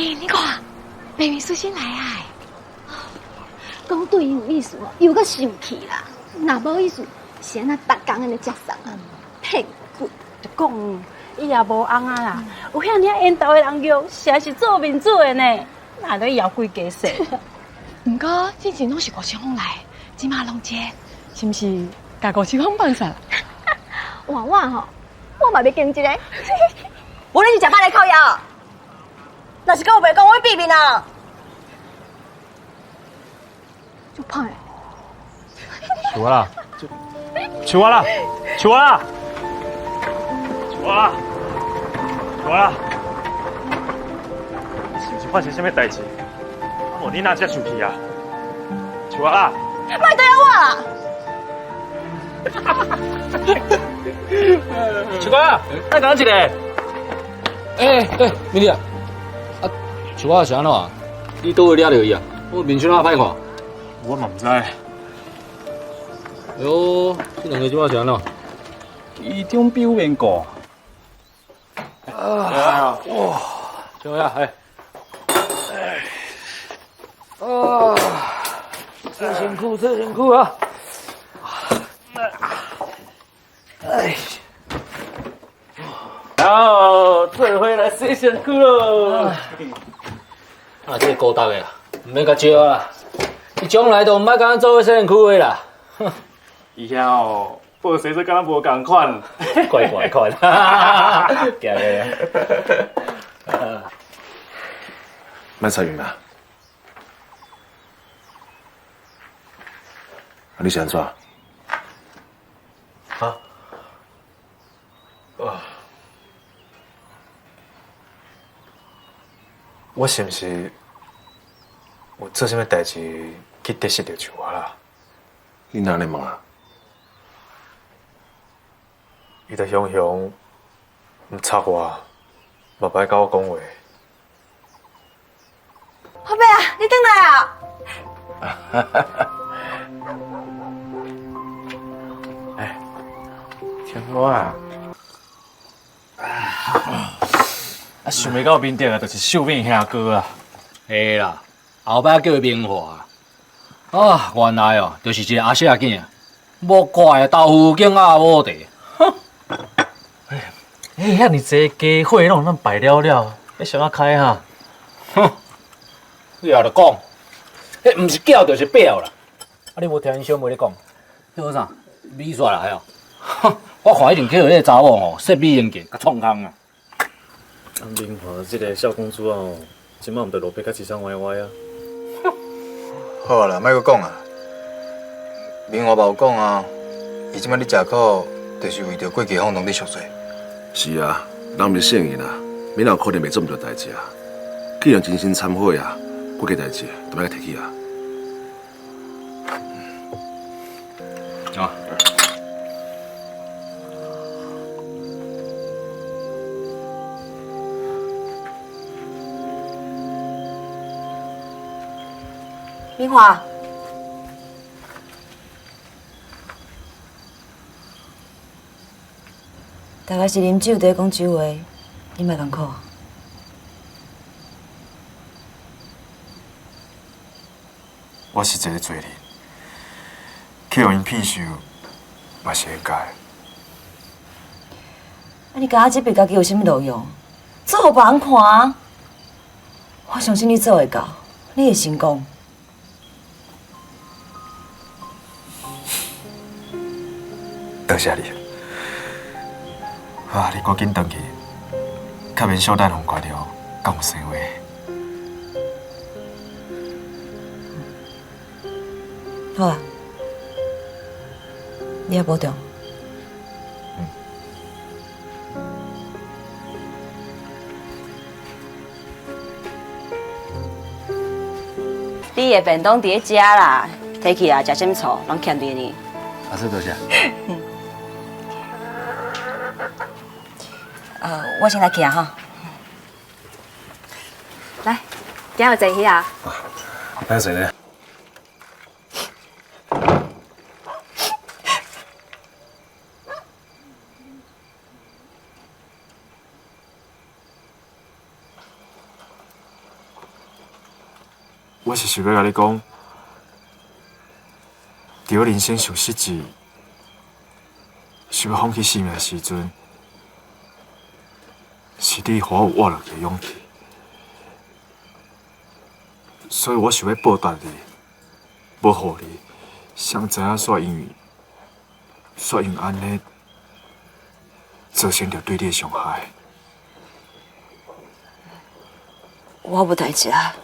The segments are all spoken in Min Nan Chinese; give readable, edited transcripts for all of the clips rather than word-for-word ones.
欸，你看，明明私信來啊！講對伊有意思哦，又閣生氣啦。若無意思，是按怎逐工按呢接送啊？騙骨！就講伊也無尪仔啦，有遐爾緣投的人約，實在是做面子的呢。哪會枵鬼家世？毋過之前攏是吳青峰來，這馬攏這，是毋是？共吳青峰放煞？換我吼，我嘛欲揀一个。無你是食飽來靠腰，若是閣有袂講，我會變面啊！足歹。樹仔啦，樹仔啦，樹仔啦，樹仔啦，樹仔啦，是毋是發生啥物代誌？啊無你哪遮生氣啊？樹仔啦，莫對我啦！樹仔，來講一个。欸欸，美麗啊，啊，樹仔是按怎？你佗位掠著伊啊？我面相哪歹看？我嘛毋知。哎喲，這兩个這擺是按怎？伊中表面過。啊！哇！小呀，哎。啊！洗身軀，洗身軀啊！哎。好，做伙來洗身軀咯。啊，這個孤獨的啦，毋免共招啦。伊將來都毋愛共咱做伙洗身軀的啦。伊遐哦，報洗做佮咱無仝款，怪怪款。行咧。莫插伊啦。啊，你是按怎？啊？啊！我是毋是有做啥物代誌去得失著樹仔啦？你哪按呢問啊？伊就雄雄毋插我，嘛不愛佮我講話。阿伯啊，你轉來啊！哎，天哥啊！啊，想袂到明哲啊，就是秀敏兄哥啊！嘿啦，後擺叫伊明華啊，原來哦，就是一个阿舍仔囝，莫怪豆腐揀鴨母茶。哼！欸，遐爾濟家伙攏予咱敗了了，欲相怎開哈？哼！你也著講，彼毋是叫就是表啦。啊，你無聽𪜶小妹咧講，彼個啥米雪啦，遐？哼！我看一定去予彼个查某吼設美人計，共創空啊！啊，明華這个小公主哦，這擺毋著落魄甲凄惨歪歪啊！好啊啦，莫閣講啊。明華嘛有講啊，伊這擺咧食苦，就是為著過去風浪咧贖罪。是啊，人毋是聖人啊，免有可能袂做毋著代誌啊。既然真心懺悔啊，過去代誌就莫閣提起啊。啊。明華，大家是啉酒佇咧講酒話，你莫艱苦。我是一个罪人，去予𪜶騙受，嘛是應該。啊！你共我這筆家己有啥物路用？做予別人看啊！我相信你做會到，你會成功。多謝你。啊！你趕緊轉去，較免小等予看著，敢有生話。好啊，你也保重。嗯。你的便當佇咧遮啦，提起來食啥物醋，攏欠著你。阿叔多謝。我先來去啊吼。來，今日坐遐啊。來坐咧。我是想欲共你讲，伫我人生上失志、想欲放弃生命的时阵，是你予我有活落去的勇气，所以我想欲报答你，无予你，谁知影煞因为按呢，造成著对你的伤害。我无代志啊，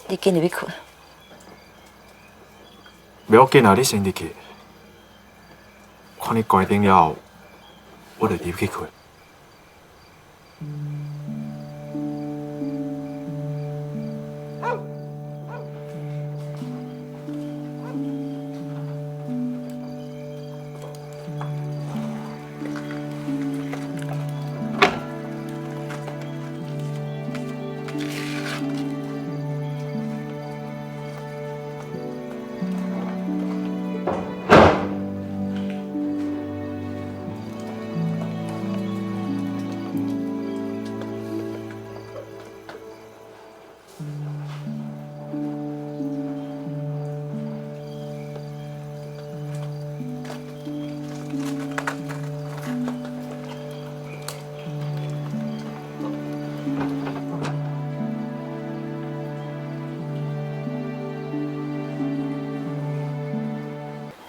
你紧入去睏。袂要紧啊，你先入去。看你关灯了后，我就入去睏。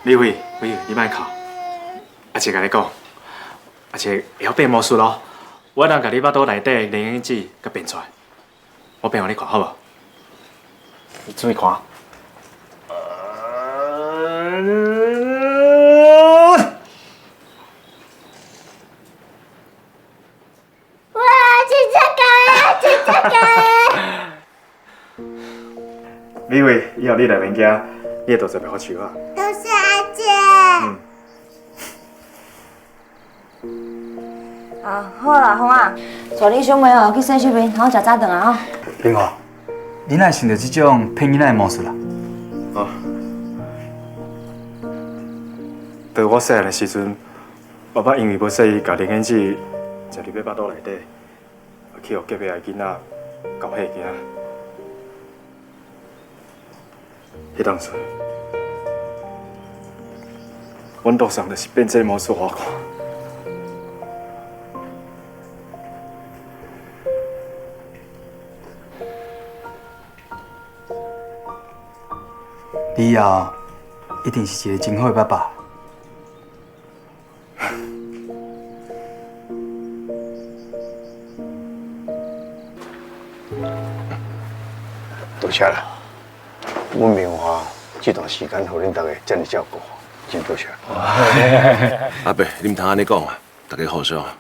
李伟，伟，你莫哭。阿姐共你讲，阿姐会晓变魔术咯。我通共你腹肚内底的灵子佮变出来，我变予你看好无？你注意看。哇，真正假的，真正假的！李伟，以后你来物件，你会多谢白发树啊。多谢阿姐。啊，好啦，芳仔，带恁小妹哦去洗手面，好食早顿啊吼。明华，你哪会想著这种骗囡仔的魔术啦？啊！当我细汉的时阵，爸爸因为无细意，共灵仙子食入欲腹肚内底，去予隔壁的囡仔猴吓惊。彼当阵，阮杜桑就是变这个魔术予我看。你以后一定是一个真好的爸爸。多谢啦，阮明华这段时间予恁大家遮尔照顾，真多谢。阿伯，你毋通按呢讲啊，大家互相。啊，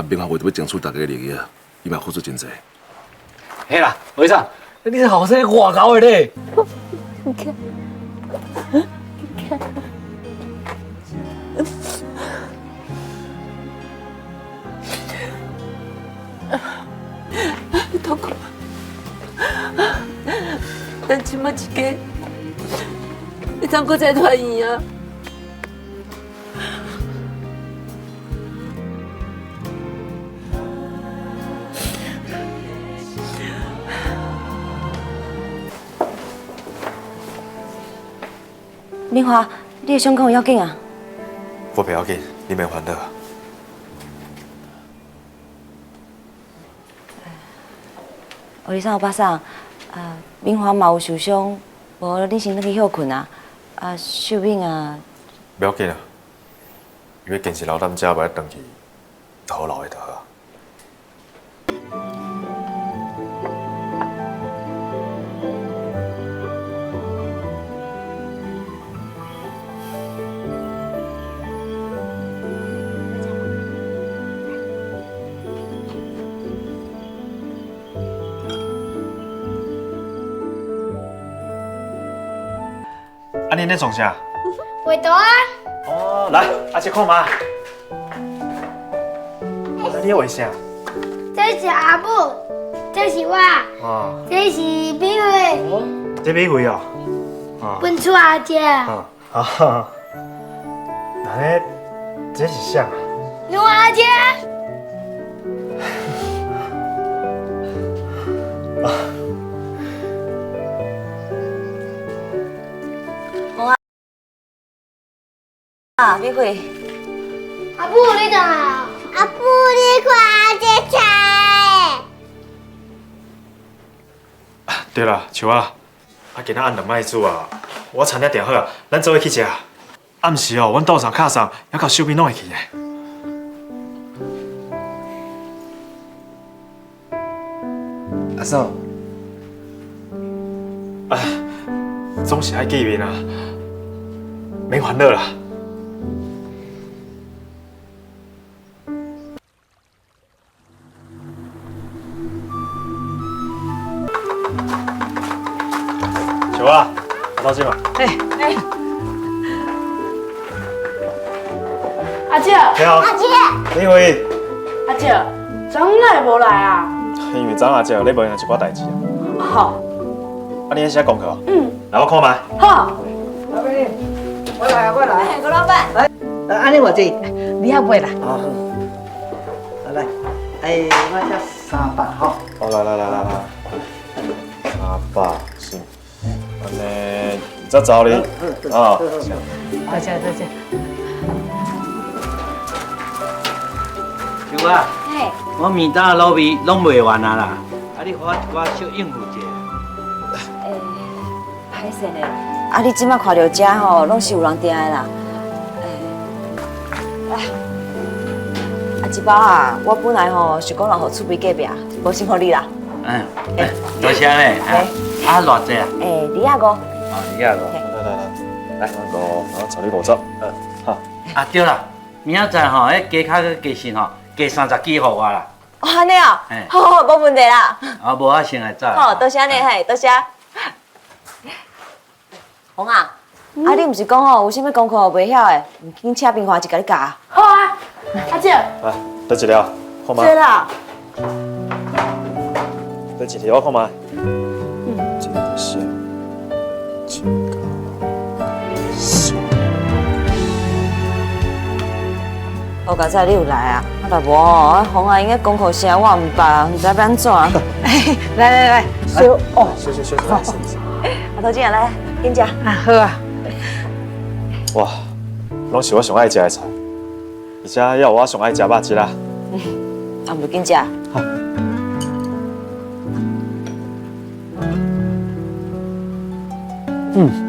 明华为著欲争取大家的利益，伊嘛付出真济。嘿啦，吴医生，你这后生偌𠢕的咧？你看，你看，痛苦。咱这马一家，会当阁再团圆啊！明华，你的伤敢有要紧啊？我袂要紧，你免烦恼。欧里桑、欧巴桑，啊，明华嘛有受伤，无你先转去歇睏啊。啊，秀敏啊，袂要紧啊，伊欲坚持留踮遮，袂爱转去，就好留的就好啊。啊，你咧创啥？画图啊！哦，来，阿姐看嘛。你咧画啥？这是阿母，这是我，哦，这是美惠。这美惠哦。哦。阮厝阿姐。啊啊。那咧，这是啥啊？牛阿姐。啊。美惠。阿母，你转来啊！阿母，你看阿姐菜。对啦，树仔，啊，今仔暗顿莫煮啊，我餐厅订好啊，咱做伙去食。暗时哦，阮桌上敲送，犹到秀敏拢会去的。阿嫂，哎，总是爱见面啊，免烦恼啦。小啊，阿头姐嘛。哎哎。阿姐。你好。阿姐。李慧。阿姐，昨昏哪会无来啊？因为昨昏阿姐咧无闲一寡代志啊。好。啊，你咧写功课？嗯。来，我看觅。好。老板，我来，我来。郭老板。来，按呢偌济？你遐买啦。哦，好。来，哎，我这300吼。哦，来来来来来，300是。按呢，再找你。啊。多谢多谢。秀啊，我面单的卤味拢卖完啊啦，啊，你予我一寡小应付者。欸，歹势呢，啊，你这摆看著遮吼，拢是有人订的啦。欸，来，啊，这包啊，我本来吼是讲留予厝边隔壁，无先予你啦。嗯，多谢咧。啊，偌济啊？欸，25。哦，25。来来来，来，五，我找你50。嗯，好。啊对啦，明仔载吼，彼加卡阁加薪吼。加30支予我啦！哦，按呢哦，好好，无问题啦。啊，无我先来走。好，多谢你，嘿，多谢。红啊，啊，你毋是讲吼有啥物功课袂晓的，紧请冰华一共你教。好啊，阿姐。来，倒一条，看觅。对啦。倒一条，我看觅。嗯。这个是，这个是。我刚才你有来啊？啊，若无吼，红阿英个功课声我毋捌，毋知欲按怎。来来来，烧哦，烧烧烧，阿头姐来，紧食。啊好啊。哇，拢是我上爱食的菜，而且还有我上爱食肉质啦。啊，毋紧食。好。嗯。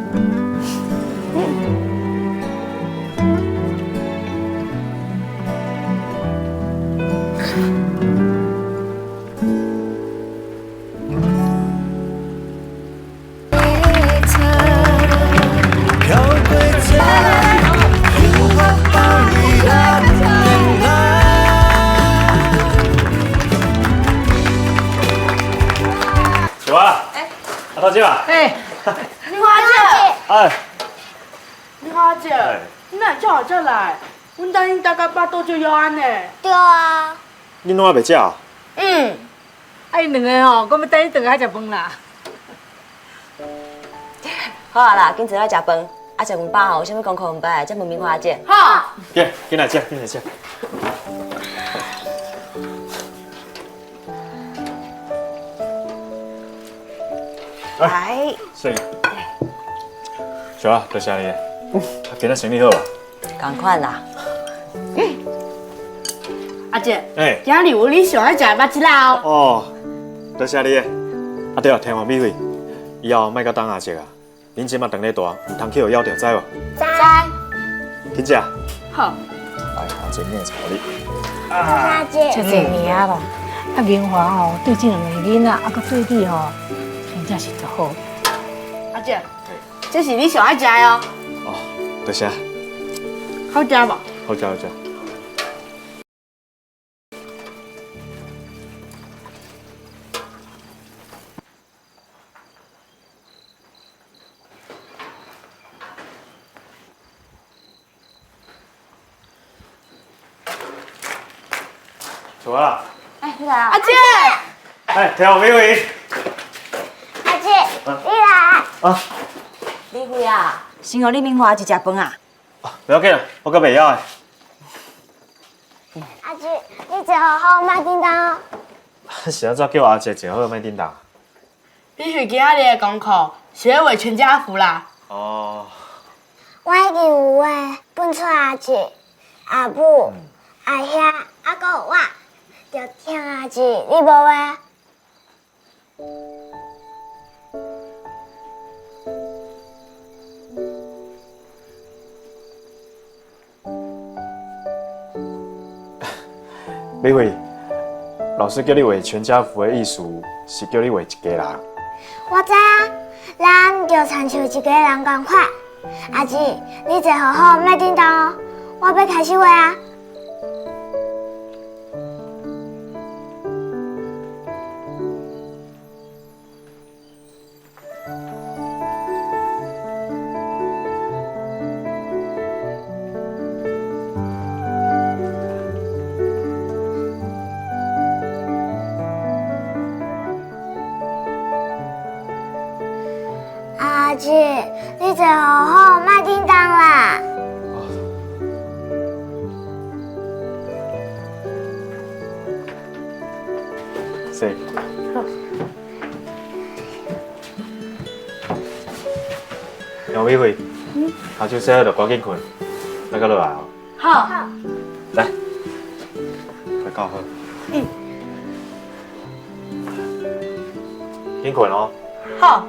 哎，你好，阿姐。哎，你好，阿姐。你哪会遮晚才来？阮等恁等到腹肚足枵安呢。对啊。恁拢还袂食？嗯。啊，𪜶两个吼，讲欲等你转来食饭啦。好啊啦，紧坐来食饭。啊，食饭饱吼，有啥物功课毋捌，再问明华阿姐。好。紧，紧来食，紧来食。来，是。小啊，多谢你。今仔生意好无？仝款啦。阿姐，哎，今日有你上爱食的肉质啦哦。哦，多谢你。啊对啊，天王美惠，以后莫阁等阿叔啊。恁这马长咧大，毋通去予枵著，知无？知。紧食。好。来，阿姐，你来炒你。阿姐，谢谢你啊啦。啊，明华哦，对这两个囡仔，啊，阁对你哦。真正是足好，阿姐，这是你上爱食的哦。哦，多谢。好食无？好食，好食。坐啊。哎，你来啊。阿姐。哎，天后美惠。阿姐，你来。啊。李慧啊，先予你明华去食饭啊。不要紧，我阁袂枵的。阿姐，你坐好好，莫叮当哦。是按怎叫阿姐坐好，莫叮当？美惠今仔日的功课是咧画全家福啦。哦。我已经有画分出阿姊、阿母、阿兄，啊，阁有我，就听阿姊，你无画？美惠，老师叫你画全家福的意思是叫你画一家人。我知啊，咱就亲像一家人仝款。阿姊，你坐好好，莫振动哦，我欲开始画啊。阿姊，你坐好好，莫振动啦。是。好。杨美惠，下手洗好就赶紧睏，莫阁落来哦。好。来，快教好。嗯。紧睏哦。好。